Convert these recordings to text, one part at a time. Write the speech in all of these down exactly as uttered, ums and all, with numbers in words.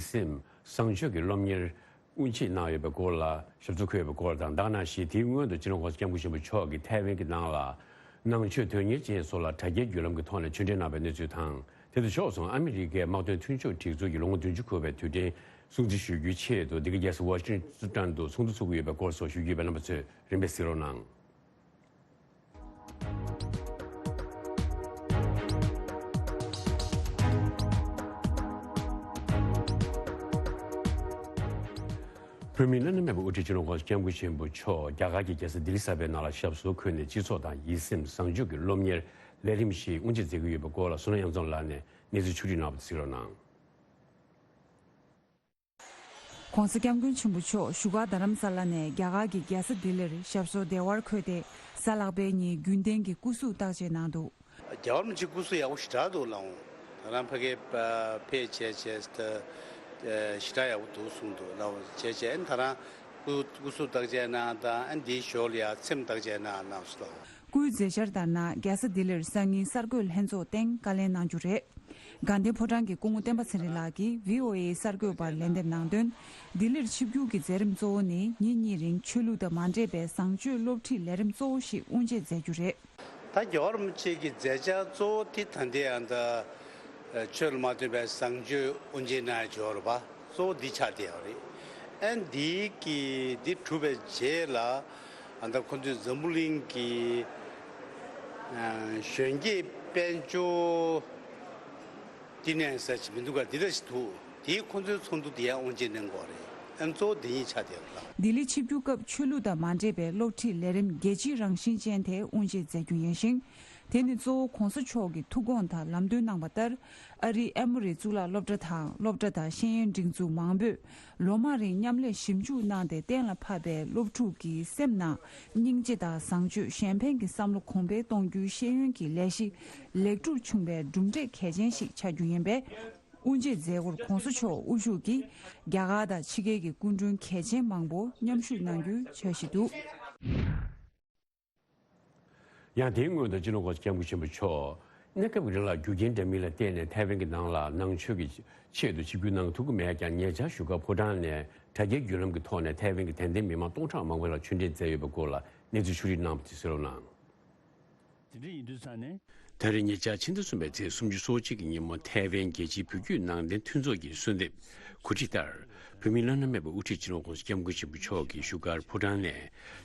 སེམས་བཟང་སྤྱོད་ཀྱི་སློབ་གཉེར་དབུ་འབྱེད་གནང་ཡོད་པའི་སྐོར་ལ་ཞབས་སོར་འཁོད་པའི་སྐོར་དང་། ད་ག་ནང་བཞིན་དེའི་སྔོན་དུ་སྤྱི་ནོར་༸གོང་ས་༸སྐྱབས་མགོན་ཆེན་པོ་མཆོག་གིས་ཐའེ་ཝན་གྱི་ནང་ལ་ནང་ཆོས་དོན་གཉེར་ཅན་སོགས་ལ་དྲ་རྒྱའི་བརྒྱུད་ལམ་གྱི་ཐོག་ནས་ཆོས་འབྲེལ་གནང་བའི་གནས་ཚུལ་དང་། དེ་དང་ཕྱོགས་མཚུངས་ཨ་མི་རི་ཀའི་དམག་དོན་མཐུན་ཕྱོགས་སྒྲིག་འཛུགས་ཀྱི་ལོ་ངོ་བདུན་ཅུ་འཁོར་བའི་དུས་དྲན་སྲུང་བརྩི་ཞུ་རྒྱུའི་ཆེད་དུ་འདི་ག་རྒྱལ་ས་ཝ་ཤིང་ཊོན་དུ་ཚོགས་འདུ་ཚོགས་ཀྱི་ཡོད་པའི་སྐོར་སོགས་ཞུ་རྒྱུ་ཡོད་པས། རྣམ་པ་ཚོས་རིམ་པས་གཟིགས་རོགས་གནང་། བོད་མིའི་བླ་ན་མེད་པའི་དབུ་ཁྲིད་སྤྱི་ནོར་༸གོང་ས་༸སྐྱབས་མགོན་ཆེན་པོ་མཆོག་རྒྱ་གར་གྱི་རྒྱལ་ས་ལྡི་ལི་གསར་པའི་ནང་ལ་ཞབས་སོར་འཁོད་ནས་སྤྱི་ཚོགས་དང་ཡིད་སེམས་བཟང་སྤྱོད་ཀྱི་སློབ་གཉེར་ལས་རིམ་ཞིག་དབུ་འབྱེད་མཛད་ཀྱི་ཡོད་པའི་སྐོར་ལ་བསོད་ནམས་གཡང་འཛོམས་ལགས་ནས་གནས་ཚུལ་ཕྱོགས་བསྒྲིགས་གནང་བ་གཟིགས་རོགས་གནང་། ༸གོང་ས་༸སྐྱབས་མགོན་ཆེན་པོ་མཆོག་བཞུགས་སྒར་རྡ་རམ་ས་ལ་ནས་རྒྱ་གར་གྱི་རྒྱལ་ས་ལྡི་ལིར་ཞབས་སོར་བདེ་བར་འཁོད་དེ། གཟའ་ལྷག་པའི་ཉིན་རྒྱུན་ལྡན་གྱི་སྐུ་གཟུགས་བརྟག་དཔྱད་གནང་འདུག་རྒྱལ་བ་རིན་པོ་ཆེ་སྐུ་གཟུགས་ཡག་པོ་ཞེ་དྲག་འདུག་ལགས། ད་རང་ཕ་གིར་ཕེབས་བྱས་བྱས་ད་ཞེ་དྲག་ཡག་པོ་འདུག་གསུངས་འདུག་ལགས། བྱས་བྱས་ཨ་ནི་ད་རང་སྐུ་སྐུ་གཟུགས་བརྟག་དཔྱད་གནང་དང་། ཨ་ནི་འདིའི་ཞོར་ལ་ཡ་ཚེམས་བརྟག་དཔྱད་གནང་གནང་སོང་ལགས། སྐུའི་མཛད་འཆར་ལྟར་ན། རྒྱལ་ས་ལྡི་ལིར་སང་ཉིན་གསར་འགོད་ལྷན་ཚོགས་སྟེང་བཀའ་ལན་གནང་རྒྱུ་རེད། དགའ་ལྡན་ཕོ་བྲང་གི་སྐུ་ངོ་བསྟན་པ་ཚེ་རིང་ལགས་ཀྱིས་བྷི་ཨོ་ཨེའི་གསར་འགོད་པར་ལན་འདེབས་གནང་དོན། ལྡི་ལིར་ཆིབས་བསྒྱུར་གྱི་མཛད་རིམ་གཙོ་བོ་ནི་ཉིན་གཉིས་རིང་ཆོས་ལུགས་དང་མ་འདྲེས་པའི་བཟང་སྤྱོད་སློབ་ཁྲིད་ལས་རིམ་གཙོ་བོ་ཞིག་དབུ་འབྱེད་མཛད་རྒྱུ་རེད། ད་རྒྱལ་བ་རིན་པོ་ཆེ་གི་མཛད་འཆར་གཙོ་བོ་དེ་ད་ལྟའི་ཨ་ད་ཆོས་ལ་མ་ལྟོས་པའི་བཟང་སྤྱོད་དབུ་འབྱེད་གནང་ཡ་ཡོད་རེད་པ། གཙོ་བོ་འདི་ཆགས་བསྡད་ཡོད་རེད། ཨ་འདི་གི་འདི་གྲུབ་པའི་རྗེས་ལ་ཨ་ད་ཁོ་ཚོས་འཛམ་བུ་གླིང་གི་གཞོན་སྐྱེས་དཔལ་འབྱོར་བསྟི་གནས་ཟེར་གྱི་མི་འདུག་ག་འདི་འདྲ་ཞིག་འདུག་དེའི་ཁོ་ཚོའི་ཚོགས་འདུ་དེ་ཡང་དབུ་འབྱེད་གནང་དགོས་རེད། ཨ་གཙོ་བོ་འདི་གཉིས་ཆགས་བསྡད་ཡོད་རེད། ལྡི་ལི་ཆིབས་བསྒྱུར་སྐབས་ཆོས་ལུགས་དང་མ་འདྲེས་པའི་སློབ་ཁྲིད་ལས་རིམ་རྒྱལ་སྤྱིའི་རང་བཞིན་ཅན་དེ་དབུ་འབྱེད་མཛད་རྒྱུ་ཡིན་ཞིང་། དེ་ནི་གཙོ་བོ་༸གོང་ས་མཆོག་གི་ཐུགས་དགོངས་དང་ལམ་སྟོན་གནང་བ་ལྟར། ཨ་རིའི་ཨེ་མོ་རི་གཙུག་ལག་སློབ་གྲྭ་དང་སློབ་གྲྭ་དང་ཤེས་ཡོན་སྒྲིག་འཛུགས་མང་པོས་ལོ་མང་རིང་མཉམ་ལས་ཞིབ་འཇུག་གནང་སྟེ། གཏན་ལ་ཕབ་པའི་སློབ་ཕྲུག་གི་སེམས་ནང་སྙིང་རྗེ་དང་བཟང་སྤྱོད་གཞན་ཕན་གྱི་བསམ་བློ་གོང་འཕེལ་གཏོང་རྒྱུའི་ཤེས་ཡོན་གྱི་ལས་གཞི་ལེགས་གྲུབ་བྱུང་བའི་གྲུབ་འབྲས་གལ་ཆེན་ཞིག་ཆགས་རྒྱུ་ཡིན་པས། དབུ་འབྱེད་མཛད་སྒོར་༸གོང་ས་མཆོག་དབུ་བཞུགས་ཀྱིས་རྒྱ་གར་དང་ཕྱི་རྒྱལ་གྱི་སྐུ་མགྲོན་གལ་ཆེན་མང་པོ་མཉམ་ཞུགས་གནང་རྒྱུའི་འཆར་གཞི་འདུག་ཡང་དེའི་སྔོན་དུ་སྤྱི་ནོར་༸གོང་ས་༸སྐྱབས་མགོན་ཆེན་པོ་མཆོག་གནས་སྐབས་ཀྱི་རིང་ལ་རྒྱུ་རྐྱེན་འདྲ་མིན་ལ་བརྟེན་ནས་ཐའེ་ཝན་གྱི་ནང་ལ་ནང་ཆོས་ཀྱི་ཆེད་དུ་ཆིབས་བསྒྱུར་གནང་ཐུབ་ཀྱི་མེད་ཀྱང་། ཉེ་ཆར་བཞུགས་སྒར་ཕོ་བྲང་ནས་དྲ་རྒྱའི་བརྒྱུད་ལམ་གྱི་ཐོག་ནས་ཐའེ་ཝན་གྱི་དད་ལྡན་མི་མང་སྟོང་ཕྲག་མང་པོ་ལ་ཆོས་འབྲེལ་མཛད་ཡོད་པའི་སྐོར་ལ་གནས་ཚུལ་ཕྱོགས་བསྒྲིགས་གནང་བ་དེ་གཟིགས་རོགས་གནང་། དེ་འདྲ་ཡིན་དུས་ཙང་ནས། ད་རེས་ཉེ་ཆར་ཕྱི་ཟླ་གསུམ་པའི་ཚེས་སུམ་ཅུ་སོ་གཅིག་གི་ཉིན་མོ་ཐའེ་ཝན་རྒྱལ་སྤྱིའི་བོད་བརྒྱུད་ནང་བསྟན་མཐུན་ཚོགས་ཀྱི་གསོལ་འདེབས་གོ་སྒྲིག་ལྟར། བོད་མིའི་བླ་ན་མེད་པའི་དབུ་ཁྲིད་སྤྱི་ནོར་༸གོང་ས་༸སྐྱབས་མགོན་ཆེན་པོ་མཆོག་གིས་བཞུགས་སྒར་ཕོ་བྲང་ནས་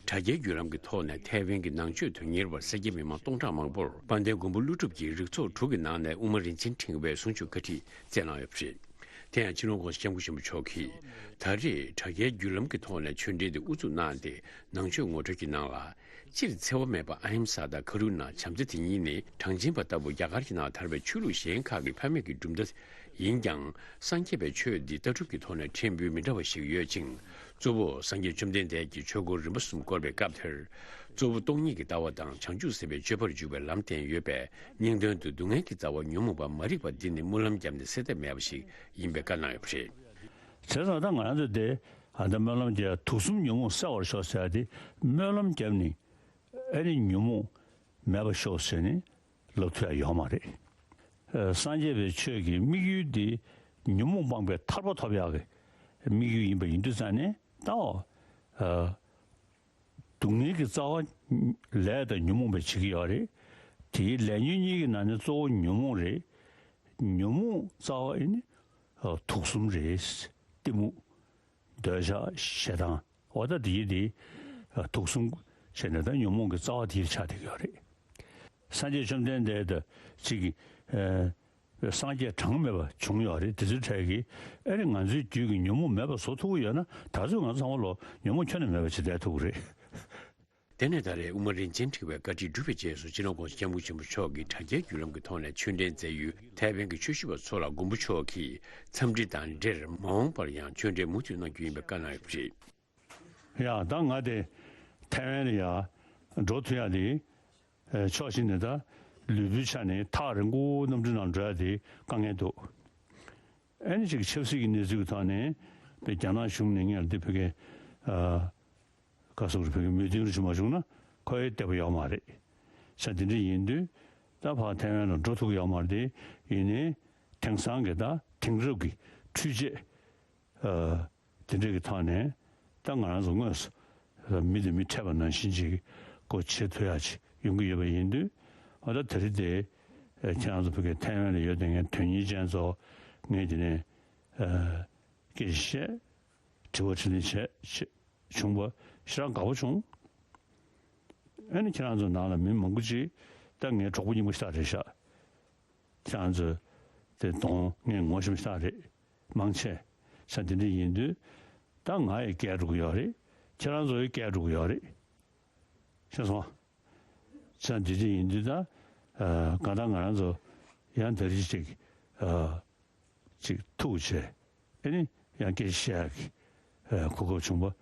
དྲ་རྒྱའི་བརྒྱུད་ལམ་གྱི་ཐོག་ནས་ཐའེ་ཝན་གྱི་ནང་ཆོས་དོན་གཉེར་བ་སེར་སྐྱའི་མི་མང་སྟོང་ཕྲག་མང་པོར་དཔལ་ལྡན་མགོན་པོ་ཀླུ་སྒྲུབ་ཀྱི་རིགས་ཚོགས་དྲུག་གི་ནང་ནས་དབུ་མ་རིན་ཆེན་ཕྲེང་བའི་གསུང་ཆོས་བཀའ་ཁྲིད་སྩལ་གནང་ཡོད་པ་རེད། དེ་ཡང་སྤྱི་ནོར་༸གོང་ས་༸སྐྱབས་མགོན་ཆེན་པོ་མཆོག་གིས་ད་རེས་དྲ་རྒྱའི་བརྒྱུད་ལམ་གྱི་ཐོག་ནས་ཆོས་འབྲེལ་དེ་དབུ་འཛུགས་གནང་སྟེ། ནང་ཆོས་ངོ་སྤྲོད་ཀྱི་ནང་ལ། སྤྱིར་འཚེ་བ་མེད་པ་ཨ་ཧིམ་ས་དང་ཀ་རུ་ཎ་བྱམས་བརྩེ་དེ་གཉིས་ནི་གྲངས་ཅན་པ་ལྟ་བུ་རྒྱ་གར་གྱི་ནང་དར་བའི་ཆོས་ལུགས་གཞན་ཁག་གི་ཕ་མེས་ཀྱི་གྲུབ་མཐའ་ཡིན་ཀྱང་། སངས་རྒྱས་པའི་ཆོས་འདི་ལྟ་གྲུབ་ཀྱི་ཐོག་ནས་ཕྲན་བུ་མི་འདྲ་བ་ཞིག་ཡོད་ཅིང་། གཙོ་བོ་སངས་རྒྱས་བཅོམ་ལྡན་འདས་ཀྱིས་ཆོས་སྒོ་རིམ་པ་གསུམ་བསྐོར་བའི་སྐབས་དེར། གཙོ་བོ་སྟོང་ཉིད་ཀྱི་ལྟ་བ་དང་བྱང་ཆུབ་སེམས་དཔའི་སྤྱོད་པར་འཇུག་པའི་ལམ་བསྟན་ཡོད་པས། སྙིང་དོན་དུ་སྡུག་བསྔལ་གྱི་རྩ་བ་ཉོན་མོངས་པ་མ་རིག་པ་འདི་ནི་སྨོན་ལམ་བརྒྱབ་ནས་སེལ་ཐབས་མེད་པ་ཞིག་ཡིན་པའི་བཀའ་གནང་ཡོད་པ་རེད། བྱས་ཙང་ད་ང་རང་ཚོ་དེ་ཨ་ད་སྨོན་ལམ་རྒྱག་དུག་གསུམ་ཉོན་མོངས་སེལ་བར་ཤོག་ཟེར་ཡ་དེ་སྨོན་ལམ་བརྒྱབ་ནས་ཨ་ནི་ཉོན་མོངས་མེད་པར་ཤོག་ཟེར་ནས་ལབ་ཐུབ་ཡ་ཡོད་མ་རེད། ཨ་སངས་རྒྱས་པའི་ཆོས་ཀྱི་དམིགས་ཡུལ་དེ་ཉོན་མོངས་སྤངས་པའི་ཐར་པ་ཐོབ་ཡག་གི་དམིགས་ཡུལ་ཡིན་པ་ཡིན་དུས་ཙང་ནས་ད་ཨ། སྡུག་བསྔལ་གྱི་རྩ་བ་ལས་དང་ཉོན་མོངས་པས་བྱེད་ཀྱི་ཡོད་རེད། དེའི་ལས་ཉོན་གཉིས་ཀྱི་ནང་ནས་གཙོ་བོ་ཉོན་མོངས་རེད། ཉོན་མོངས་རྩ་བ་ཨེ་ནི་དུག་གསུམ་རེད། གཏི་མུག་འདོད་ཆགས་ཞེ་སྡང་འོ་ད་དེའི་དེ་དུག་གསུམ་བྱས་ནས་ད་ཉོན་མོངས་ཀྱི་རྩ་བ་དེ་ཆགས་བསྡད་ཀྱི་ཡོད་རེད། སངས་རྒྱས་བཅོམ་ལྡན་འདས་དང་གཅིག་གི་སངས་རྒྱས་གྲངས་མེད་པ་བྱུང་ཡོད་རེད། དེ་ཚོའི་གྲས་ཀྱིས་ཨེ་རེད་ང་ཚོའི་རྒྱུད་ཀྱི་ཉོན་མོངས་མེད་པ་བཟོ་ཐུབ་ཀྱི་ཡོད་ན་ད་གཟོད་ང་ཚོ་ཚང་མ་ལོ་ཉོན་མོངས་ཁྱོན་ནས་མེད་པ་ཅིག་བསྡད་ཐུབ་ཀྱི་རེད། དེ་ནས་ད་རེས་དབུ་མ་རིན་ཆེན་ཕྲེང་བའི་བཀའ་ཁྲིད་གྲུབ་པའི་རྗེས་སུ་སྤྱི་ནོར་༸གོང་ས་༸སྐྱབས་མགོན་ཆེན་པོ་མཆོག་གིས་དྲ་རྒྱའི་བརྒྱུད་ལམ་གྱི་ཐོག་ནས་ཆོས་འབྲེལ་མཛད་ཡུལ་ཐའེ་ཝན་གྱི་ཆོས་ཞུ་བ་ཚོ་ལ་མགོན་པོ་མཆོག་གིས་འཚམས་འདྲི་དང་འབྲེལ་མ་འོངས་པར་ཡང་ཆོས་འབྲེལ་མུ་མཐུད་གནང་རྒྱུ་ཡིན་པའི་བཀའ་གནང་ཡོད་པ་རེད། ཡ་ད་ང་དེ་ཐའེ་ཝན་ལ་ཡ་འགྲོ་ཐུབ་ཡ་དེ། ཕྱོགས་གཅིག་ནས་ད་ལུས་པོའི་ཆ་ནས་ཐག་རིང་པོ་གནམ་གྲུའི་ནང་འགྲོ་ཡ་དེ་དཀའ་ངལ་འདུག་ཨ་ནི་ཅིག་ཆབ་སྲིད་ཀྱི་གནས་ཚུལ་གྱི་ཐོག་ནས་པའི་རྒྱ་ནག་གཞུང་ནས་ངས་ལ་འདི་བོད་ཀྱི་ཨ་བཀའ་ཟུར་བོད་ཀྱི་མོས་མཐུན་རུ་ཞུ་མ་བྱུང་ན་ཁོ་ཡི་བདེ་པོ་ཡོད་མ་རེད། ས་དེ་འདྲ་ཡིན་དུས་ད་ཕར་ཐའེ་ཝན་ལ་འགྲོ་ཐུབ་ཀྱི་ཡོད་མ་རེད། དེ་ཡིན་ནའི་དེང་སང་གི་ད་དེང་རབས་ཀྱི་འཕྲུལ་ཆས་ ཨ་དེ་འདྲ་གི་ཐོག་ནས་ད་ང་རང་ཚོ་དངོས་སུ་མི་དང་མི་འཕྲད་པ་ནང་བཞིན་ཅིག་སྒོ་ཕྱེ་ཐུབ་ཡག་ཅིག་ཡོང་གི་ཡོད་པ་ཡིན་དུས། ཨ་ད་དེ་རིང་དེ་ཨ་ཁྱེད་རང་ཚོ་བོད་ཀྱི་ཐའེ་ཝན་ལ་ཡོད་དེ་ངའི་དོན་གཉེར་ཅན་ཚོ་ངས་དེ་ནས་ཨ་སྐད་ཆ་བཤད། དྲི་བ་དྲིས་ལན་བྱས་བྱས་བྱུང་བ་ཞེ་དྲག་དགའ་པོ་བྱུང་། ཨ་ནི་ཁྱེད་རང་ཚོ་ནང་ལ་མི་མང་པོ་ཅིག་ད་ངའི་གྲོགས་པོ་རྙིང་པ་ཞེ་དྲག་རེད་ཤག་ཁྱེད་རང་ཚོ་དེ་གདོང་ངས་ངོ་ཤེས་པ་ཞེ་དྲག་རེད། མང་ཆེ་ས་འདི་འདྲ་ཡིན་དུས་ད་ང་ཡི་སྐད་འགྲོ་གི་ཡོད་རེད། ཁྱེད་རང་ཚོ་ཡི་སྐད་འགྲོ་གི་ཡོད་རེད། ཤེས་སོང་། ས་འདི་འདྲ་ཡིན་དུས་ད་ཨ་གང་ལྟར་ང་རང་ཚོ་ཡང་ད་རེས་ཅིག་ཨ་ཅིག་ཐུག་བྱས་ཨ་ནི་ཡང་སྐད་ཆ་བཤད་ཡག་གི་ཨ་གོ་སྐབས་བྱུང་བ་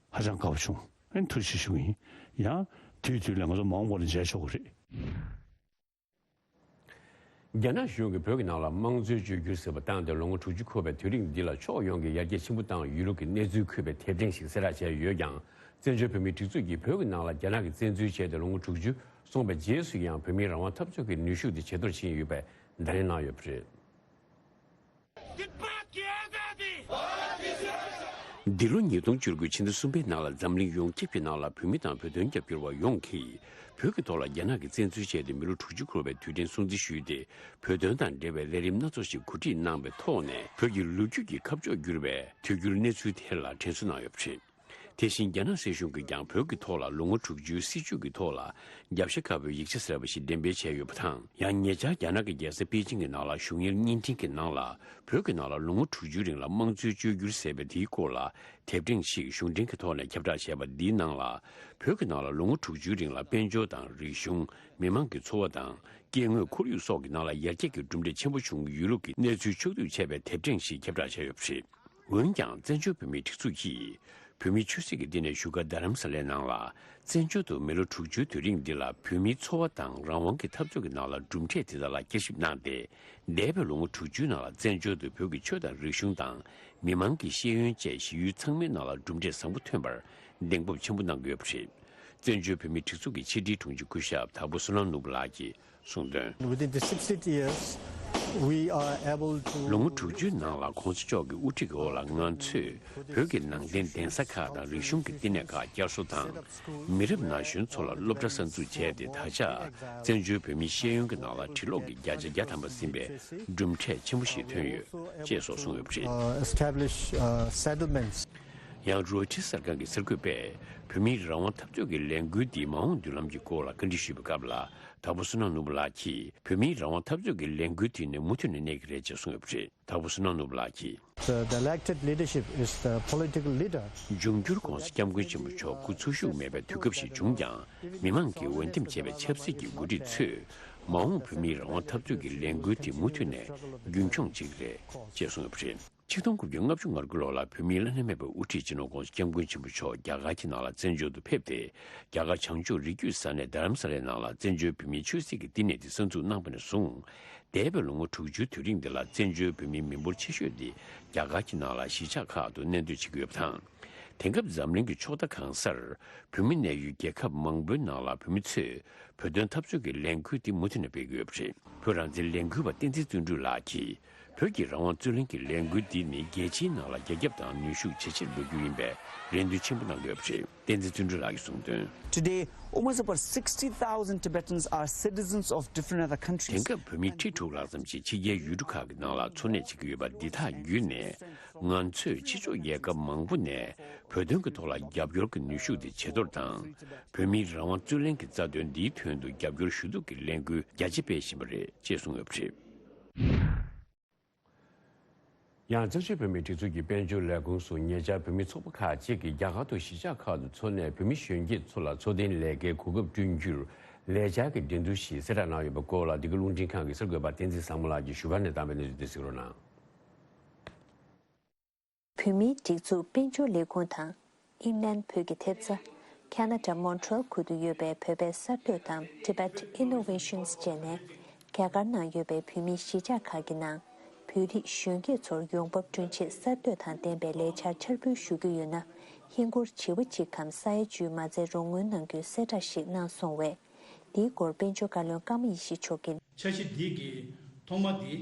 ཧ་ཅང་དགའ་པོ་བྱུང་། ཨ་ནི་ཐུགས་རྗེ་ཆེ་ཞུ་གི་ཡིན། ཡང་དུས་དུས་ལ་ང་ཚོ་མ་འོངས་པ་ལ་མཇལ་ཆོག་གི་རེད། རྒྱ་ནག་གཞུང་གིས་བོད་ཀྱི་ནང་ལ་དམངས་གཙོའི་བཅོས་བསྒྱུར་ཟེར་བ་བཏང་སྟེ་ལོ་ངོ་དྲུག་ཅུ་འཁོར་བའི་དུས་རིང་འདི་ལ་ཕྱོགས་ཡོངས་ཀྱི་ཡར་རྒྱས་ཆེན་པོ་བཏང་ཡོད་ལུགས་ཀྱི་གནས་ཚུལ་འཁོད་པའི་དེབ་ཕྲེང་ཞིག་གསལ་བསྒྲགས་བྱས་ཡོད་ཀྱང་། བཙན་བྱོལ་བོད་མིའི་སྒྲིག་འཛུགས་ཀྱིས་བོད་ཀྱི་ནང་ལ་རྒྱ་ནག་གིས་བཙན་འཛུལ་བྱས་ཏེ་ལོ་ངོ་དྲུག་ཅུ་སོང་བའི་རྗེས་སུ་ཡང་བོད་མིའི་རང་དབང་འཐབ་རྩོད་ཀྱི་ནུས་ཤུགས་དེ་ཇེ་མཐོར་ཕྱིན་ཡོད་པའི་བརྡ་ལན་གནང་ཡོད་པ་རེད། འདི་ལོ་ཉིས་སྟོང་བཅུ་དགུ་ཕྱི་ཟླ་གསུམ་པའི་ནང་ལ་འཛམ་གླིང་ཡོངས་ཁྱབ་ཀྱི་ནང་ལ་བོད་མི་དང་བོད་དོན་རྒྱབ་སྐྱོར་བ་ཡོངས་ཀྱིས་བོད་ཀྱི་ཐོག་ལ་རྒྱ་ནག་གིས་བཙན་འཛུལ་བྱས་ཏེ་མི་ལོ་དྲུག་ཅུ་འཁོར་བའི་དུས་དྲན་སྲུང་བརྩི་ཞུས་ཏེ། བོད་དོན་དང་འབྲེལ་བའི་ལས་རིམ་སྣ་ཚོགས་ཤིག་གོ་སྒྲིག་གནང་བའི་ཐོག་ནས། བོད་ཀྱི་ལོ་རྒྱུས་ཀྱི་ཁ་ཕྱོགས་བསྒྱུར་བའི་དུས་འགྱུར་གནས་ཚུལ་དེ་ལ་དྲན་གསོ་གནང་ཡོད་པ་རེད། དེ་བཞིན་རྒྱ་ནག་སྲིད་གཞུང་གིས་ཀྱང་བོད་ཀྱི་ཐོག་ལ་ལོ་ངོ་དྲུག་ཅུའི་སྲིད་བྱུས་ཀྱི་ཐོག་ལ་རྒྱབ་ཤ་ཁ་པོའི་ཡིག་ཆ་ཟེར་བ་ཞིག་འགྲེམས་སྤེལ་བྱས་ཡོད་པ་དང་། ཡང་ཉེ་ཆར་རྒྱ་ནག་གི་རྒྱལ་ས་པེ་ཅིང་གི་ནང་ལ་བཞུགས་གཉེར་བརྙན་འཕྲིན་གྱི་ནང་ལ་བོད་ཀྱི་ནང་ལ་ལོ་ངོ་དྲུག་ཅུའི་རིང་ལ་དམངས་གཙོའི་བཅོས་བསྒྱུར་ཟེར་བའི་དེའི་སྐོར་ལ་དེབ་ཕྲེང་ཞིག་གཞུང་འབྲེལ་གྱི་ཐོག་ནས་ཁྱབ་བསྒྲགས་བྱས་པ་འདིའི་ནང་ལ། བོད་ཀྱི་ནང་ལ་ལོ་ངོ་དྲུག་ཅུའི་རིང་ལ་དཔལ་འབྱོར་དང་རིག་གཞུང་། མི་དམངས་ཀྱི་འཚོ་བ་དང་། སྐྱེ་དངོས་ཁོར་ཡུག་སོགས་ཀྱི་ནང་ལ་ཡར་རྒྱས་ཀྱི་གྲུབ་འབྲས་ཆེན་པོ་བྱུང་ཡོད་ལུགས་ཀྱི་གནས་ཚུལ་ཕྱོགས་བསྡུས་བྱས་པའི་དེབ་ཕྲེང་ཞིག་ཁྱབ་བསྒྲགས་བྱས་ཡོད་པ་རེད། འོན་ཀྱང་བཙན་བྱོལ་བོད་མིའི་སྒྲིག་འཛུགས་ཀྱིས་བོད་མིའི་ཆོས་སྲིད་ཀྱི་བསྟི་གནས་བཞུགས་སྒར་རྡ་རམ་ས་ལའི་ནང་ལ་བཙན་བྱོལ་དུ་མི་ལོ་དྲུག་ཅུའི་དུས་རིང་འདི་ལ་བོད་མིའི་འཚོ་བ་དང་རང་དབང་གི་འཐབ་རྩོད་ཀྱི་ནང་ལ་གྲུབ་འབྲས་དེ་དག་ལ་བསྐྱར་ཞིབ་གནང་སྟེ། འདས་པའི་ལོ་ངོ་དྲུག་ཅུའི་ནང་ལ་བཙན་བྱོལ་དུ་བོད་ཀྱི་ཆོས་དང་རིག་གཞུང་དང་མི་དམངས་ཀྱི་ཤེས་ཡོན་བཅས་གཞི་ཡུལ་ཚང་མའི་ནང་ལ་གྲུབ་འབྲས་བཟང་པོ་ཐོན་པར་གདེང་སྤོབས་ཆེན་པོ་གནང་གི་ཡོད་པ་རེད། བཙན་བྱོལ་བོད་མིའི་སྒྲིག་འཛུགས་ཀྱི་ཕྱི་དྲིལ་དྲུང་ཆེ་སྐུ་ཞབས་དྭགས་པོ་བསོད་ནམས་ནོར་བུ་ལགས་ཀྱིས་གསུངས་དོན། Within the sixty years, we are able to ལོ་ངོ་དྲུག་ཅུའི་ནང་ལ་༸གོང་ས་མཆོག་གི་དབུ་ཁྲིད་ཀྱི་འོག་ལ་ང་ཚོས་བོད་ཀྱི་ནང་བསྟན་གདན་ས་ཁག་དང་རིག་གཞུང་གི་བསྟི་གནས་ཁག་བསྐྱར་གསོ་དང་། མི་རབས་ན་གཞོན་ཚོ་ལ་སློབ་གྲྭ་གསར་འཛུགས་བྱས་ཏེ། ད་ཆ་བཙན་བྱོལ་བོད་མིའི་ཤེས་ཡོན་གྱི་ནང་ལ་བྲིས་ཀློག་གི་བརྒྱ་ཆ་བརྒྱ་ཐམ་པ་ཟིན་པའི་གྲུབ་འབྲས་ཆེན་པོ་ཞིག་ཐོན་ཡོད་ཅེས་སོགས་གསུངས་ཡོད་པ་རེད། Uh, establish, uh, settlements. ཡང་རོའི་ཊར་གསར་ཁང་གི་གསར་འགོད་པས་བོད་མིའི་རང་དབང་འཐབ་རྩོད་ཀྱི་ལས་འགུལ་འདིའི་མ་འོངས་མདུན་ལམ་གྱི་སྐོར་ལ་བཀའ་འདྲི་ཞུས་པའི་སྐབས་ལ། དྭགས་པོ་བསོད་ནམས་ནོར་བུ་ལགས་ཀྱིས། བོད་མིའི་རང་དབང་འཐབ་རྩོད་ཀྱི་ལས་འགུལ་དེ་ནི་མུ་མཐུད་ནས་གནས་ཀྱི་རེད་ཅེས་གསུངས་ཡོད་པ་རེད། དྭགས་པོ་བསོད་ནམས་ནོར་བུ་ལགས་ཀྱིས། The, the elected leadership is the political leader. འབྱུང་འགྱུར་༸གོང་ས་༸སྐྱབས་མགོན་ཆེན་པོ་མཆོག་སྐུ་འཚོ་བཞུགས་མེད་པའི་དུས་སྐབས་ཤིག་བྱུང་ཀྱང་། མི་མང་གིས་འོས་འདེམས་བྱས་པའི་ཆབ་སྲིད་ཀྱི་འགོ་ཁྲིད་ཚོས། མ་འོངས་བོད་མིའི་རང་དབང་འཐབ་རྩོད་ཀྱི་ལས་འགུལ་དེ་མུ་མཐུད་ནས་རྒྱུན་འཁྱོངས་བྱེད་ཀྱི་རེད་ཅེས་གསུངས་ཡོད་པ་རེད། ཆིག་སྟོང་དགུ་བརྒྱ་ལྔ་བཅུ་ང་དགུ་ལོ་ལ་བོད་མིའི་བླ་ན་མེད་པའི་དབུ་ཁྲིད་སྤྱི་ནོར་༸གོང་ས་༸སྐྱབས་མགོན་ཆེན་པོ་མཆོག་རྒྱ་གར་གྱི་ནང་ལ་བཙན་བྱོལ་དུ་ཕེབས་ཏེ། རྒྱ་གར་བྱང་ཕྱོགས་རི་རྒྱུད་ས་གནས་རྡ་རམ་ས་ལའི་ནང་ལ་བཙན་བྱོལ་བོད་མིའི་ཆོས་སྲིད་ཀྱི་བསྟི་གནས་དེ་གསར་འཛུགས་གནང་བ་ནས་བཟུང་། འདས་པའི་ལོ་ངོ་དྲུག་ཅུའི་དུས་རིང་འདི་ལ་བཙན་བྱོལ་བོད་མིའི་མི་འབོར་ཆེ་ཤོས་དེ་རྒྱ་གར་གྱི་ནང་ལ་གཞིས་ཆགས་ཁག་ཏུ་གནས་སྡོད་བྱེད་ཀྱི་ཡོད་པ་དང་། དེང་སྐབས་འཛམ་གླིང་གི་ཕྱོགས་མཐའ་གང་སར་བོད་མི་གནས་ཡུལ་རྒྱལ་ཁབ་མང་པོའི་ནང་ལ་བོད་མི་ཚོས་བོད་དོན་འཐབ་རྩོད་ཀྱི་ལས་འགུལ་འདི་མུ་མཐུད་ནས་སྤེལ་གྱི་ཡོད་པ་རེད། བོད་རང་བཙན་ལས་འགུལ་བ་བསྟན་འཛིན་བརྩོན་འགྲུས་ལགས་ཀྱིས། བོད་ཀྱི་རང་དབང་རྩོད་ལེན་གྱི་ལས་འགུལ་འདི་ནི་རྒྱལ་སྤྱིའི་ནང་ལ་རྒྱ་ཁྱབ་དང་ནུས་ཤུགས་ཇེ་ཆེར་འགྲོ་རྒྱུ་ཡིན་པའི་རེ་འདུན་ཆེན་པོ་གནང་གི་ཡོད་པ་རེད། བསྟན་འཛིན་བརྩོན་འགྲུས་ལགས་ཀྱིས་གསུངས་དོན། Today, almost about sixty thousand Tibetans are citizens of different other countries. དེང་སྐབས་བོད་མི་ཁྲི་དྲུག་ལྷག་ཙམ་ཞིག་ཕྱི་རྒྱལ་ཡུལ་གྲུ་ཁག་གི་ནང་ལ་འཚོ་གནས་བྱེད་ཀྱི་ཡོད་པ་འདི་དག་བརྒྱུད་ནས། ང་ཚོས་ཕྱི་ཕྱོགས་རྒྱལ་ཁབ་མང་པོ་ནས་བོད་དོན་གྱི་ཐོག་ལ་རྒྱབ་སྐྱོར་གྱི་ནུས་ཤུགས་དེ་ཇེ་མཐོར་དང་། བོད་མིའི་རང་དབང་རྩོད་ལེན་གྱི་རྩ་དོན་འདིའི་དོན་དུ་རྒྱབ་སྐྱོར་ཞུ་གཏུག་གི་ལས་འགུལ་རྒྱ་ཆེ་སྤེལ་བཞིན་པ་རེད་ཅེས་གསུངས་ཡོད་པ་རེད། ཡང་བཙན་བྱོལ་བོད་མིའི་སྒྲིག་འཛུགས་ཀྱི་དཔལ་འབྱོར་ལས་ཁུངས་སུ་ཉེ་ཆར་བོད་མི་ཚོགས་པ་ཁག་ཅིག་གིས་རྒྱ་གར་དུ་གཞིས་ཆགས་ཁག་ཏུ་འཚོ་གནས་བོད་མི་གཞོན་སྐྱེས་ཚོ་ལ་འཚོ་རྟེན་ལས་ཀའི་གོ་སྐབས་བསྐྲུན་རྒྱུར་ལས་འཆར་གྱི་འགྲན་བསྡུར་ཞིག་གསལ་བསྒྲགས་གནང་ཡོད་པའི་སྐོར་ལ། འདི་ག་རླུང་འཕྲིན་ཁང་གི་གསར་འགོད་པ་བསྟན་འཛིན་བཟང་མོ་ལགས་ཀྱིས་ཞུ་བ་ནས་བཏང་བའི་གནས་ཚུལ་དེ་གཟིགས་རོགས་གནང་། བོད་མིའི་སྒྲིག་འཛུགས་དཔལ་འབྱོར་ལས་ཁུངས་དང་། ཨིང་ལན་བོད་ཀྱི་ཐེབས་རྩ། ཁ་ན་ཌ་མོན་ཊི་རེལ་ཁུལ་དུ་ཡོད་པའི་བོད་པའི་གསར་གཏོད་དང་Tibet Innovations བཅས་ནས། རྒྱ་གར་ནང་ཡོད་པའི་བོད་མིའི་གཞིས་ཆགས་ཁག་གི་ནང་། བོད་རིགས་གཞོན་སྐྱེས་ཚོར་ཡོང་འབབ་བསྐྲུན་ཆེད་གསར་གཏོད་དང་ལྡན་པའི་ལས་འཆར་འཆར་འབུལ་ཞུ་རྒྱུ་ཡོད་ན། ཧིན་སྒོར་བྱེ་བ་གཅིག་གམ་ས་ཡ་བཅུའི་མ་རྩའི་རོགས་དངུལ་གནང་རྒྱུའི་གསལ་བསྒྲགས་ཤིག་གནང་སོང་བས། འདིའི་སྐོར་དཔལ་འབྱོར་བཀའ་བློན་ཀརྨ་ཡེ་ཤེས་མཆོག་གིས། འཆར་གཞི་འདི་གི་ཐོག་མ་འདི་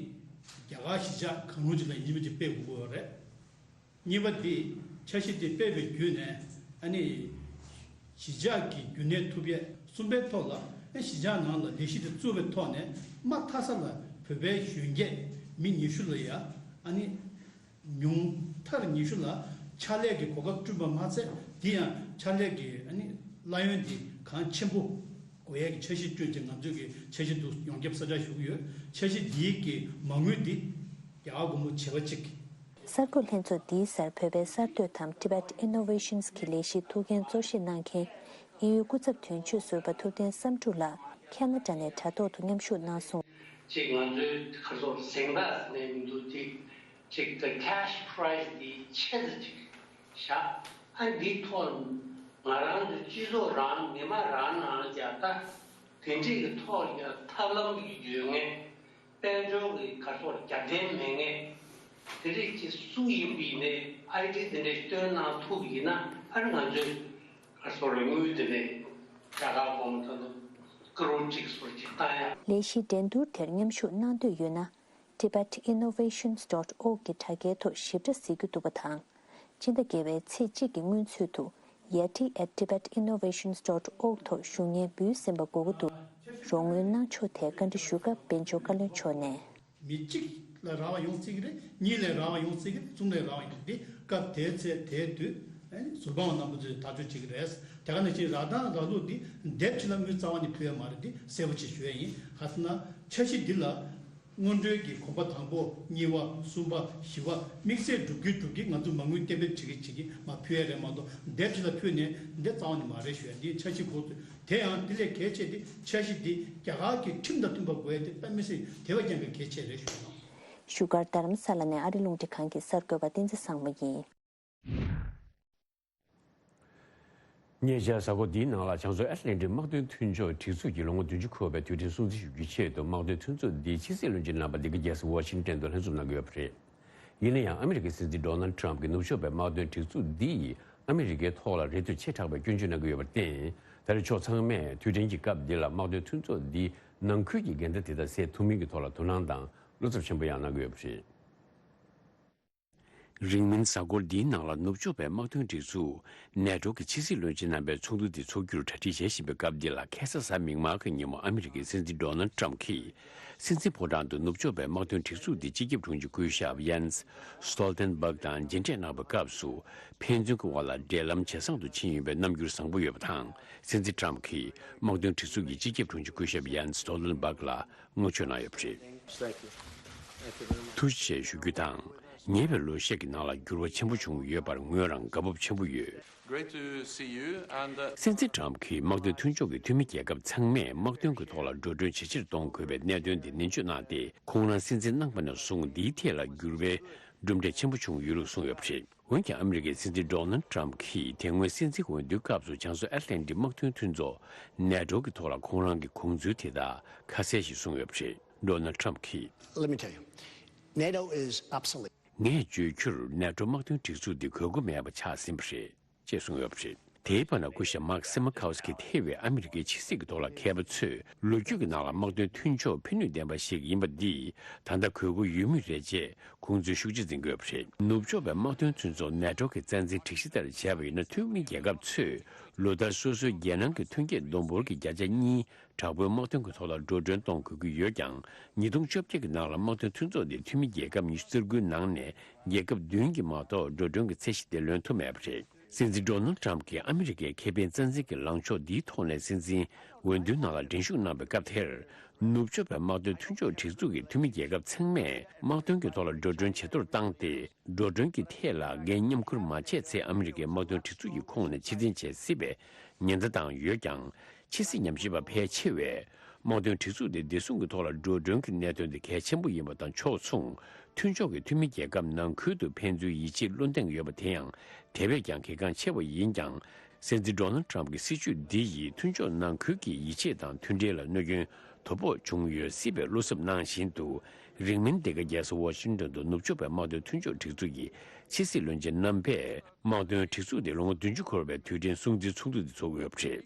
རྒྱ་གར་གཞིས་ཆགས་གང་རུང་ཅིག་ལ་ཡིན་གཅིག་མིན་གཅིག་སྤེལ་དགོས་ཀྱི་ཡོད་རེད། གཉིས་པ་འདི་འཆར་གཞི་འདི་སྤེལ་བའི་བརྒྱུད་ནས་ཨ་ནི་གཞིས་ཆགས་ཀྱི་རྒྱུན་གནས་ཐུབ་ཡས། གསུམ་པའི་ཐོག་ལ་ཨ་གཞིས་ཆགས་ནང་ལ་ལས་གཞི་འདི་བཙུགས་པའི་ཐོག་ནས་མ་མཐའ་ས་ལ་བོད་པའི་གཞོན་སྐྱེས་མི་ཉི་ཤུ་ལ་ཡ་ཨ་ནི་ཉུང་མཐར་ཉི་ཤུ་ལ་ཕྱག་ལས་ཀྱི་གོ་སྐབས་བསྐྲུན་པ་མ་ཚད། འདི་ཡང་ཕྱག་ལས་ཀྱི་ཨ་ནི་གླ་ཡོན་འདི་གང་ཆེན་པོ་དགོས་ཡས་ཀྱི་འཆར་གཞི་བསྐྲུན་ཅིང་། ང་ཚོས་ཀྱི་འཆར་གཞི་འདུག་ཡོངས་ཁྱབ་གསལ་བསྒྲགས་ཞུ་གི་ཡོད། འཆར་གཞི་འདིའི་གི་མ་དངུལ་འདི་རྒྱ་གར་སྒོར་མོ་བྱེ་བ་གཅིག་གསར་འགོད་ལྷན་ཚོགས་འདིའི་སར་བོད་པའི་གསར་གཏོད་དམ་Tibet Innovations གྱི་ལས་གཞིའི་ཐུགས་འགན་གཙོ་བཞེས་གནང་མཁན་དབྱིན་ཡུལ་སྐུ་ཚབ་དོན་གཅོད་ཟུར་པ་ཐུབ་བསྟན་བསམ་འགྲུབ་ལགས་ཁ་ན་ཌ་ནས་དྲ་ཐོག་ཏུ་མཉམ་ཞུགས་གནང་སོང་། གཅིག་ང་ཚོའི་ཁ་སོགས་གཟེངས་རྟགས་ཟེར་ནས་མི་འདུག་དེ་གཅིག་the cash prize འདི་ཆེ་ཙམ་ཅིག་བཞག་ཨ་འདིའི་ཐོག་ང་རང་ཚོའི་སྤྱི་ཚོགས་རང་མི་མང་རང་ནང་ལ་རྒྱག་ད་དེ་འདྲས་ཀྱི་ཐོག་ལ་ཡང་ཐབས་ལམ་གྱི་ཡོད་ངེས། དཔལ་འབྱོར་གྱི་ག་སོགས་རྒྱབ་རྟེན་མེད་མཁན་དེ་རིགས་ཀྱི་སུ་ཡིན་པ་ཡིན་ནའི་ཨའི་ཌི་དེ་འདྲས་སྟོན་གནང་ཐུབ་ཡིན་ན་ཨ་ནི་ང་ཚོས་ག་སོགས་རེ་དངུལ་དེ་འདྲས་རྒྱ་གར་སྒོར་མོ་ད་དུང་ཀི་རོར་གཅིག་སོགས་ཅིག་བཏང་ཡ། ལས་གཞི་འགྲན་བསྡུར་དེར་མཉམ་ཞུགས་གནང་འདོད་ཡོད་ན། Tibet Innovations dot org གི་དྲ་རྒྱའི་ཐོག་ཞིབ་ཕྲ་གཟིགས་རྒྱུ་འདུག་པ་དང་། སྤྱི་ཟླ་བརྒྱད་པའི་ཚེས་གཅིག་གི་སྔོན་ཚུད་དུ། Yeti at Tibet Innovations dot org ཐོག་ཞུ་སྙན་འབུལ་ཟིན་པ་དགོས་ཀྱི་འདུག་རོགས་དངུལ་གནང་ཕྱོགས་ཐད་བཀའ་འདྲི་ཞུ་སྐབས་དཔལ་འབྱོར་བཀའ་བློན་མཆོག་ནས། མི་གཅིག་ལ་རག་པ་ཡོང་སྲིད་ཀྱི་རེད། གཉིས་ལ་རག་པ་ཡོང་སྲིད་ཀྱི་རེད། གསུམ་ལ་རག་པ་ཡོང་། འདི་སྐབས་དེའི་ཚེ་དེའི་དུས་ཨ་ནི་ཟུར་དཔང་རྣམ་པ་ཚོས་ཐག་གཅོད་བྱེད་ཀྱི་རེད། དེ་ག་ནང་བཞིན་རག་སྟངས་རག་ལུགས་འདི་སྡེབ་གཅིག་ལ་དངུལ་རྩ་བ་ནས་ཕུལ་ཡ་མ་རེད། འདི་གསལ་པོ་ཅིག་ཞུ་ཡ་ཡིན། ག་ཟེར་ན་འཆར་གཞི་འདི་ལ་སྔོན་འགྲོའི་གི་གོམ་པ་དང་པོ་གཉིས་པ་གསུམ་པ་བཞི་པ་དམིགས་བསལ་སྒྲུབ་ཀྱི་སྒྲུབ་ཀྱི་ང་ཚོ་མ་དངུལ་གཏན་འབེབས་བྱེད་ཀྱི་བྱེད་ཀྱི་མ་ཕུལ་ཡ་རེད་མ་གཏོགས་སྡེབ་གཅིག་ལ་ཕུལ་ནས་འདི་རྩ་བ་ནས་མ་རེད་ཞུ་ཡ། འདི་འཆར་གཞི་འགོ་ཚུགས། དེ་ཡང་དེ་ལས་གལ་ཆེ་དེ་འཆར་གཞི་འདི་རྒྱ་གར་གྱི་ཁྲིམས་དང་མཐུན་པ་དགོས་ཡ་དེ་གཏན་མི་སྲིད་དེ་བས་ཀྱང་གལ་ཆེ་རེད་ཞུ་གནང་། བཞུགས་སྒར་རྡ་རམ་ས་ལ་ནས་ཨ་རི་རླུང་འཕྲིན་ཁང་གི་གསར་འགོད་པ་བསྟན་འཛིན་བཟང་མོ་ཡིན། ཉེ་ཆར་གཟའ་འཁོར་འདིའི་ནང་ལ་བྱང་མཚོ་ཨེཊ་ལན་ཊིག་དམག་དོན་མཐུན་ཕྱོགས་སྒྲིག་འཛུགས་ཀྱིས་ལོ་ངོ་བདུན་ཅུ་འཁོར་བའི་དུས་དྲན་སྲུང་བརྩི་ཞུ་རྒྱུའི་ཆེད་དུ་དམག་དོན་མཐུན་ཚོགས་འདིའི་ཕྱི་སྲིད་བློན་ཆེན་རྣམ་པ་འདི་ག་རྒྱལ་ས་ཝ་ཤིང་ཏན་དུ་ལྷན་འཛོམས་གནང་གི་ཡོད་པ་རེད། ཡིན་ན་ཡང་ཨ་མི་རི་ཀའི་སྲིད་འཛིན་ཌོ་ནལ་ཊམ་གྱིས་ནུབ་ཕྱོགས་པའི་དམག་དོན་སྒྲིག་འཛུགས་འདི་ཡིས་ཨ་མི་རི་ཀའི་ཐོག་ལ་རེ་ལྟོས་ཆེ་དྲགས་པའི་སྐྱོན་བརྗོད་གནང་གི་ཡོད་པར་བརྟེན། ད་རེས་ཕྱོགས་ཚང་མས་དུས་དྲན་གྱི་སྐབས་འདི་ལ་དམག་དོན་མཐུན་ཚོགས་འདིའི་ནང་ཁུལ་གྱི་འགལ་ཟླ་དེ་དག་སེལ་ཐུབ་མིན་གྱི་ཐོག་ལ་དོ་སྣང་དང་བློ་འཚབ་ཆེན་པོ་ཡང་གནང་གི་ཡོད་པ་རེད། རིང་མིན་གཟའ་འཁོར་འདིའི་ནང་ལ་ནུབ་ཕྱོགས་པའི་དམག་དོན་སྒྲིག་འཛུགས་ནེ་ཊོ་གི་ཕྱི་སྲིད་བློན་ཆེན་རྣམ་པའི་ཚོགས་འདུ་དེ་འཚོགས་རྒྱུར་གྲ་སྒྲིག་བྱེད་བཞིན་པའི་སྐབས་འདི་ལ་ཁ་སང་གཟའ་མིག་དམར་གྱི་ཉིན་མོ་ཨ་མི་རི་ཀའི་སྲིད་འཛིན་ཌོ་ནལ་ཊམ་གྱིས་སྲིད་འཛིན་ཕོ་བྲང་དུ་ནུབ་ཕྱོགས་པའི་དམག་དོན་སྒྲིག་འཛུགས་དེའི་སྤྱི་ཁྱབ་དྲུང་ཆེ་སྐུ་ཞབས་ཡན་སི་སྟོལ་ཐེན་སྦག་དང་མཇལ་འཕྲད་གནང་བའི་སྐབས་སུ་ཕན་ཚུན་གྱི་དབར་ལ་འབྲེལ་ལམ་ཇེ་བཟང་དུ་ཕྱིན་ཡོད་པའི་རྣམ་འགྱུར་བཟང་པོ་ཡོད་པ་དང་། སྲིད་འཛིན་ཊམ་གྱིས་དམག་དོན་སྒྲིག་འཛུགས་ཀྱི་སྤྱི་ཁྱབ་དྲུང་ཆེ་སྐུ་ཞབས་ཡན་སི་སྟོལ་ཐེན་སྦག་ལ་བསྔགས་བརྗོད་གནང་ཡོད་པ་རེད། Thank you. Thank you very much. ཐུགས་རྗེ་ཆེ་ཞུ་རྒྱུ་དང་། ཉེ་བའི་ལོ་ཤས་ཀྱི་ནང་ལ་འགྱུར་བ་ཆེན་པོ་བྱུང་ཡོད་པར་ངོས་རང་དགའ་སྤོབས་ཆེན་པོ་ཡོད། Great to see you and, uh, སྲིད་འཛིན་ཊམ་གྱིས་དམག་དོན་མཐུན་ཕྱོགས་ཀྱི་འཐུས་མི་རྒྱལ་ཁབ་ཚང་མས་དམག་དོན་གྱི་ཐོག་ལ་འགྲོ་གྲོན་ཇེ་ཆེར་གཏོང་དགོས་པའི་གནད་དོན་དེ་ནན་བརྗོད་གནང་སྟེ། ཁོང་རང་སྲིད་འཛིན་གནང་བ་ནས་བཟུང་འདིའི་ཐད་ལ་འགྱུར་བའི་གྲུབ་འབྲས་ཆེན་པོ་བྱུང་ཡོད་ལུགས་གསུངས་ཡོད་པ་རེད། འོན་ཀྱང་ཨ་མི་རི་ཀའི་སྲིད་འཛིན་ཌོ་ནལ་ཊམ་གྱིས་དེ་སྔོན་སྲིད་འཛིན་འོས་བསྡུའི་སྐབས་སུ་བྱང་མཚོ་ཨེཊ་ལན་ཊིག་དམག་དོན་མཐུན་ཚོགས་ནེ་ཊོ་གི་ཐོག་ལ་ཁོང་རང་གི་དགོངས་ཚུལ་དེ་དག་ཁ་གསལ་ཞིག་གསུངས་ཡོད་པ་རེད། ཌོ་ནལ་ཊམ་གྱིས། Let me tell you, NATO is obsolete. ངས་བརྗོད་རྒྱུར་ནེ་ཊོ་དམག་དོན་སྒྲིག་འཛུགས་འདི་དགོས་མཁོ་མེད་པ་ཆགས་ཟིན་པ་རེད། ཅེས་གསུངས་ཡོད་པ་རེད། དེའི་བར་ན་སྐུ་ཞབས་མཱག་སི་མ་ཁའུ་སི་ཀི་ཐེ་བའི་ཨ་མི་རི་ཀའི་ཕྱི་སྲིད་ཀྱི་ཐོག་ལ་མཁས་པ་ཚོས་ལོ་རྒྱུས་ཀྱི་ནང་ལ་དམག་དོན་མཐུན་ཕྱོགས་ཕན་ནུས་ལྡན་པ་ཞིག་ཡིན་པ་འདིས་ད་ལྟ་དགོས་མཁོ་ཡོད་མུས་རེད་ཅེས་དགོངས་ཚུལ་ཤུགས་ཆེ་འཛིན་གྱི་ཡོད་པ་རེད། ནུབ་ཕྱོགས་པའི་དམག་དོན་མཐུན་ཚོགས་ནེ་ཊོ་གི་རྩ་འཛིན་སྒྲིག་གཞི་ལྟར་བྱས་པ་ཡིན་ན། འཐུས་མི་རྒྱལ་ཁབ་ཚོས་ལོ་ལྟར་སོ་སོའི་རྒྱལ་ནང་གི་ཐོན་སྐྱེད་བསྡོམས་འབོར་གྱི་བརྒྱ་ཆ་གཉིས་དྲག་པོའི་དམག་དོན་གྱི་ཐོག་ལ་འགྲོ་གྲོན་གཏོང་དགོས་ཀྱི་ཡོད་ཀྱང་། ཉིས་སྟོང་བཅོ་བརྒྱད་ཀྱི་ནང་ལ་དམག་དོན་མཐུན་ཚོགས་དེའི་འཐུས་མི་རྒྱལ་ཁབ་ཉི་ཤུ་རྩ་དགུའི་ནང་ནས་རྒྱལ་ཁབ་བདུན་གྱིས་མ་གཏོགས་འགྲོ་གྲོན་གྱི་ཚད་གཞི་དེ་ལོན་ཐུབ་མེད་པ་རེད། སྲིད་འཛིན་ཌོ་ནལ་ཊམ་གྱིས་ཨ་མི་རི་ཀའི་ཁེ་ཕན་རྩ་འཛིན་གྱི་ལངས་ཕྱོགས་འདིའི་ཐོག་ནས་སྲིད་འཛིན་འོས་བསྡུའི་ནང་ལ་འགྲན་ཞུགས་གནང་བའི་སྐབས་དེར། ནུབ་ཕྱོགས་པའི་དམག་དོན་མཐུན་ཕྱོགས་སྒྲིག་འཛུགས་ཀྱི་འཐུས་མི་རྒྱལ་ཁབ་ཚང་མས་དམག་དོན་གྱི་ཐོག་ལ་འགྲོ་གྲོན་ཇེ་མཐོར་བཏང་སྟེ། འགྲོ་གྲོན་གྱི་ཐད་ལ་འགན་མཉམ་ཁུར་མ་བྱས་ཚེ། ཨ་མི་རི་ཀའི་དམག་དོན་སྒྲིག་འཛུགས་ཀྱི་ཁོངས་ནས་ཕྱིར་འཐེན་བྱེད་སྲིད་པའི་ཉེན་བརྡ་བཏང་ཡོད་ཀྱང་། ཕྱི་སྲིད་ཉམས་ཞིབ་པ་ཕལ་ཆེ་བས། དམག་དོན་སྒྲིག་འཛུགས་དེ་བདེ་སྲུང་གི་ཐོག་ལ་འགྲོ་གྲོན་གྱི་གནད་དོན་དེ་གལ་ཆེན་པོ་ཡིན་པ་དང་། ཕྱོགས་མཚུངས་མཐུན་ཕྱོགས་ཀྱི་འཐུས་མི་རྒྱལ་ཁབ་ནང་ཁུལ་དུ་ཕན་ཚུན་ཡིད་ཆེས་བློ་གདེང་ཡོད་པ་དེ་ཡང་དེ་བས་ཀྱང་གལ་འགངས་ཆེ་བ་ཡིན་ཀྱང་། སྲིད་འཛིན་ཌོ་ནལ་ཊམ་གྱི་སྲིད་བྱུས་འདི་ཡིས་མཐུན་ཕྱོགས་ནང་ཁུལ་གྱི་ཡིད་ཆེས་དང་མཐུན་སྒྲིལ་ལ་གནོད་སྐྱོན་དོ་ཕོག་བྱུང་ཡོད་སྲིད་པའི་བློ་འཚབ་གནང་བཞིན་དུ། རིང་མིན་འདི་ག་རྒྱལ་ས་ཝ་ཤིང་ཏོན་དུ་ནུབ་ཕྱོགས་པའི་དམག་དོན་མཐུན་ཕྱོགས་སྒྲིག་འཛུགས་ཀྱི་ཕྱི་སྲིད་བློན་ཆེན་རྣམ་པས། དམག་དོན་སྒྲིག་འཛུགས་དེ་ལོ་ངོ་བདུན་ཅུ་འཁོར་བའི་དུས་དྲན་སྲུང་བརྩིའི་ཚོགས་འདུ་དེ་ཚོགས་ཡོད་པ་རེད།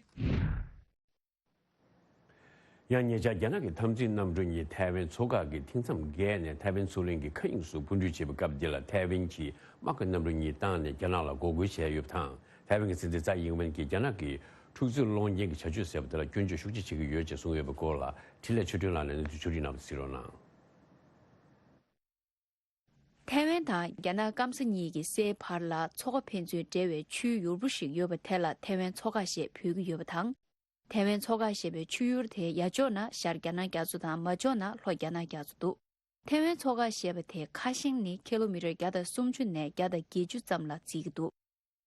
ཡང་ཉེ་ཆར་རྒྱ་ནག་གི་འཐབ་འཛིང་གནམ་གྲུ་གཉིས་ཐའེ་ཝན་མཚོ་འགག་གི་ཐིང་མཚམས་བརྒལ་ནས་ཐའེ་ཝན་མཚོ་གླིང་གི་མཁའ་དབྱིངས་སུ་འཕུར་འགྲུལ་བྱེད་པའི་སྐབས་འདི་ལ་ཐའེ་ཝན་གྱིས་དམག་གི་གནམ་གྲུ་གཉིས་བཏང་ནས་རྒྱ་ནག་ལ་འགོག་རྒོལ་བྱས་ཡོད་པ་དང་། ཐའེ་ཝན་གྱི་སྲིད་འཛིན་ཙའི་ཡིང་ཝེན་གྱིས་རྒྱ་ནག་གི་འཁྲུག་རྩོད་སློང་རྐྱེན་གྱི་བྱ་སྤྱོད་ཟེར་བ་དེ་ལ་སྐྱོན་བརྗོད་ཤུགས་ཆེ་བྱེད་ཀྱི་ཡོད་ཅེས་གསུངས་ཡོད་པའི་སྐོར་ལ་འཕྲིན་ལས་ཆོས་སྒྲོན་ལགས་ནས་གནས་ཚུལ་ཕྱོགས་སྒྲིག་གནང་བ་གཟིགས་རོགས་གནང་། ཐའེ་ཝན་དང་རྒྱ་ནག་སྐམ་ས་གཉིས་ཀྱི་སའི་བར་ལ་མཚོ་ཁ་ཕན་ཚུན་འབྲེལ་བའི་ཆུའི་ཡུར་བུ་ཞིག་ཡོད་པ་དེ་ལ་ཐའེ་ཝན་མཚོ་འགག་ཞེས་འབོད་ཀྱི་ཡོད་པ་དང་། ཐའེ་ཝན་མཚོ་འགག་ཞེས་པའི་ཆུ་ཡུར་དེ་ཡར་ཕྱོགས་ན་ཤར་རྒྱ་ནག་རྒྱ་མཚོ་དང་མར་ཕྱོགས་ན་ལྷོ་རྒྱ་ནག་རྒྱ་མཚོ་འདུག་ཐའེ་ཝན་མཚོ་འགག་ཞེས་པ་དེ་ཁ་ཤིང་ནི་ཀི་ལོ་མི་ཊར་བརྒྱ་དང་སུམ་ཅུ་ནས་བརྒྱ་དང་བརྒྱད་ཅུ་ཙམ་ལ་བརྩི་གི་འདུག་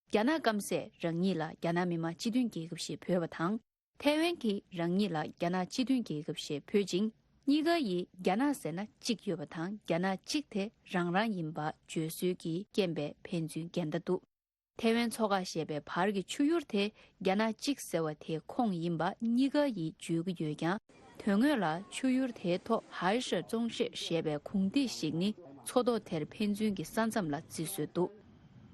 རྒྱ་ནག་སྐམ་སས་རང་ཉིད་ལ་རྒྱ་ནག་མི་དམངས་སྤྱི་མཐུན་རྒྱལ་ཁབ་ཞེས་འབོད་པ་དང་། ཐའེ་ཝན་གྱིས་རང་ཉིད་ལ་རྒྱ་ནག་སྤྱི་མཐུན་རྒྱལ་ཁབ་ཞེས་འབོད་ཅིང་། གཉིས་ཀ་ཡིས་རྒྱ་ནག་ཟེར་ན་གཅིག་ཡོད་པ་དང་རྒྱ་ནག་གཅིག་དེ་རང་རང་ཡིན་པ་བརྗོད་སྲོལ་གྱིས་རྐྱེན་པས་ཕན་ཚུན་འགལ་ཟླ་འདུག་ཐའེ་ཝན་མཚོ་འགག་ཞེས་པའི་བར་གྱི་ཆུ་ཡུར་དེ་རྒྱ་ནག་གཅིག་ཟེར་བ་དེ་ཁོངས་ཡིན་པ་གཉིས་ཀ་ཡིས་བརྗོད་ཀྱི་ཡོད་ཀྱང་། དོན་དངོས་ལ་ཆུ་ཡུར་དེའི་ཐོག་ཧའེ་ཤར་ཙོང་ཤེ་ཞེས་པའི་གུང་སྟེགས་ཤིག་ནི་མཚོ་ཐོག་དེར་ཕན་ཚུན་གྱི་ས་མཚམས་ལ་བརྩི་སྲོལ་འདུག་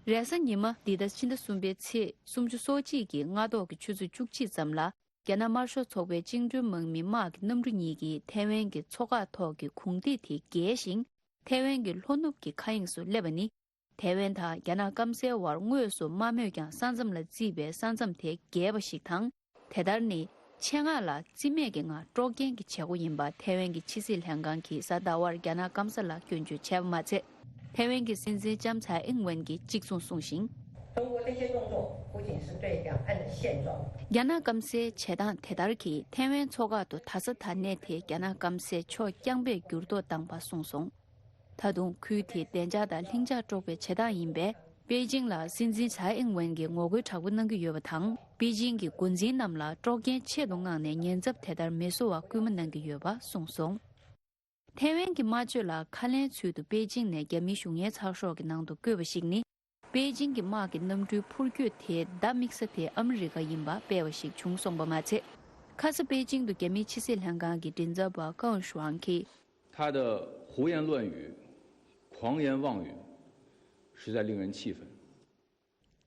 རེས་གཟའ་ཉི་མ་འདི་ཟླ་ཕྱི་ཟླ་གསུམ་པའི་ཚེས་སུམ་ཅུ་སོ་གཅིག་གི་སྔ་ཐོག་གི་ཆུ་ཚོད་བཅུ་གཅིག་ཙམ་ལ། རྒྱ་ནག་དམར་ཤོག་ཚོགས་པའི་བཅིངས་འགྲོལ་དམག་མི་དམག་གི་གནམ་གྲུ་གཉིས་ཀྱིས་ཐའེ་ཝན་གྱི་མཚོ་འགག་ཐོག་གི་གུང་སྟེགས་དེ་བརྒལ་ཞིང་། ཐའེ་ཝན་གྱི་ལྷོ་ནུབ་ཀྱི་མཁའ་དབྱིངས་སུ་སླེབས་པ་ནི། ཐའེ་ཝན་དང་རྒྱ་ནག་སྐམ་སའི་བར་དངོས་སུ་མ་སྨོས་ཀྱང་ས་མཚམས་ལ་བརྩིས་པའི་ས་མཚམས་དེ་བརྒལ་བ་ཞིག་དང་། དེ་ལྟར་ནི། ཆེད་མངགས་ལ་རྩིས་མེད་ཀྱི་ངང་དཀྲོག་རྐྱེན་གྱི་བྱེད་སྒོ་ཡིན་པ་ཐའེ་ཝན་གྱི་ཕྱི་སྲིད་ལྷན་ཁང་གིས་གཟའ་ཟླ་བར་རྒྱ་ནག་སྐམ་ས་ལ་སྐྱོན་བརྗོད་བྱས་པ་མ་ཚད། ཐའེ་ཝན་གྱི་སྲིད་འཛིན་ལྕམ་ཚའེ་ཨིང་ཝེན་གྱིས་གཅིག་མཚུངས་གསུངས་ཤིང་། 中国这些动作不仅是对两岸的现状， རྒྱ་ནག་སྐམ་སའི་བྱེད་སྟངས་དེ་ལྟར་གྱིས་ཐའེ་ཝན་མཚོ་འགག་ཏུ་ད་ས་ད་གནས་དེ་རྒྱ་ནག་སྐམ་སའི་ཕྱོགས་རྐྱང་པས་འགྱུར་ལྡོག་བཏང་པ་གསུངས་སོང་། ད་དུང་ཁུལ་དེའི་བདེ་འཇགས་དང་ལྷིང་འཇགས་དཀྲོག་པའི་བྱེད་སྟངས་ཡིན་པས། པེ་ཅིང་ལ་སྲིད་འཛིན་ཚའེ་ཨིང་ཝེན་གྱིས་ངོ་རྒོལ་དྲག་པོ་གནང་གི་ཡོད་པ་དང་། པེ་ཅིང་གི་འགོ་འཛིན་རྣམས་ལ་དཀྲོག་རྐྱེན་ཆེད་དུ་མངགས་ནས་ཉེན་ཚབས་དེ་ལྟར་མི་བཟོ་བར་སྐུལ་མ་གནང་གི་ཡོད་པ་གསུངས་སོང་། ཐའེ་ཝན་གྱི་དམར་གཅོད་ལ་ཁ་ལན་ཚུལ་དུ་པེ་ཅིང་ནས་རྒྱ་མིའི་གཞུང་གཉེར་ཚགས་ཤོག་གི་ནང་དུ་བཀོད་པ་ཞིག་ནི། པེ་ཅིང་གི་དམག་གི་གནམ་གྲུའི་འཕུར་སྐྱོད་དེའི་ཟླ་དམིགས་ས་དེ་ཨ་མི་རི་ཀ་ཡིན་པ་སྤེལ་བ་ཞིག་བྱུང་སོང་པ་མ་ཚད། ཁ་ས་པེ་ཅིང་དུ་རྒྱ་མིའི་ཕྱི་སྲིད་ལྷན་ཁང་གི་མགྲིན་ཚབ་པ་ཀའོ་ཞུའང་གིས། 他的胡言乱语、狂言妄语，实在令人气愤。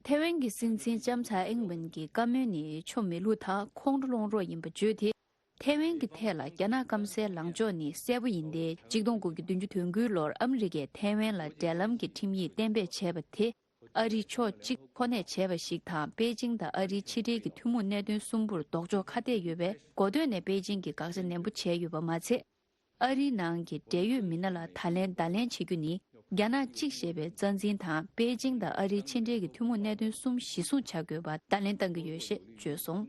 ཐའེ་ཝན་གྱི་སྲིད་འཛིན་ལྕམ་ཚའེ་ཨིང་ཝེན་གྱི་བཀའ་མོལ་ནི་ཆོ་མེད་ལུགས་དང་ཁོང་ཁྲོ་སློང་རོགས་ཡིན་པ་བརྗོད་དེ། ཐའེ་ཝན་གྱི་ཐད་ལ་རྒྱ་ནག་སྐམ་སའི་ལངས་ཕྱོགས་ནི་གསལ་པོ་ཡིན་ཏེ། གཅིག་སྟོང་དགུ་བརྒྱ་བདུན་ཅུ་དོན་དགུའི་ལོར་ཨ་མི་རི་ཀས་ཐའེ་ཝན་ལ་འབྲེལ་ལམ་གྱི་ཁྲིམས་ཡིག་གཏན་འབེབས་བྱས་པ་དེ། ཨ་རིས་ཕྱོགས་གཅིག་ཁོ་ནས་བྱས་པ་ཞིག་དང་པེ་ཅིང་དང་ཨ་རིའི་ཕྱི་འབྲེལ་གྱི་ཐུན་མོང་གནད་དོན་གསུམ་པོར་ལྡོག་ཕྱོགས་ཁ་གཏད་ཡོད་པས། འགོ་སྟོད་ནས་པེ་ཅིང་གིས་དགག་བྱ་ནན་པོ་བྱས་ཡོད་པ་མ་ཚད། ཨ་རིའི་ནང་གི་འབྲེལ་ཡོད་མི་སྣ་ལ་ད་ལན་བརྡ་ལན་བྱེད་རྒྱུ་ནི། རྒྱ་ནག་གཅིག་ཞེས་པའི་རྩ་འཛིན་དང་པེ་ཅིང་དང་ཨ་རིའི་ཕྱི་འབྲེལ་གྱི་ཐུན་མོང་གནད་དོན་གསུམ་གཞི་བཟུང་བྱ་དགོས་པ་བརྡ་ལན་བཏང་གི་ཡོད་ཞེས་བརྗོད་སོང་།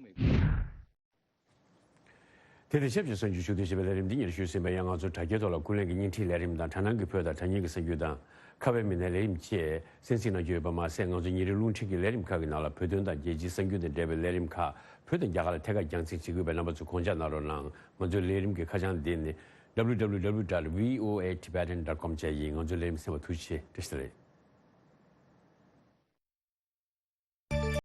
དེ་དང་ཆབས་ཅིག་གསར་འགྱུར་ཕྱོགས་བསྡུས་ཞེས་པའི་ལས་རིམ་འདི་ཉེར་ཤུ་ཟིན་པ་ཡང་ང་ཚོ་དྲ་རྒྱའི་ཐོག་ལ་ཀུན་གླེང་གི་བརྙན་འཕྲིན་ལས་རིམ་དང་དྲ་སྣང་གི་བོད་དང་དྲ་བརྙན་གྱི་གསར་འགྱུར་དང་ཁ་པར་མི་སྣའི་ལས་རིམ་བཅས་གསན་གཟིགས་གནང་རྒྱུ་ཡོད་པ་མ་ཟད། ང་ཚོ་ཉིན་རེའི་རླུང་འཕྲིན་གྱི་ལས་རིམ་ཁག་གི་ནང་ལ་བོད་དོན་དང་རྒྱལ་སྤྱིའི་གསར་འགྱུར་དང་འབྲེལ་བའི་ལས་རིམ་ཁག་བོད་དང་རྒྱ་གར་ལ་ཐད་ཀར་རྒྱང་སྲིང་བྱེད་དགོས་པས། རྣམ་པ་ཚོས་དགོངས་འཇགས་གནང་རོགས་གནང་། ང་ཚོའི་ལས་རིམ་གྱི་ཁ་བྱང་འདི་ནི། W W W dot V O A Tibetan dot com བཅས་ཡིན། ང་ཚོའི་ལས་རིམ་གསན་པར་ཐུགས་རྗེ་ཆེ། བཀྲ་ཤིས་བདེ་ལེགས།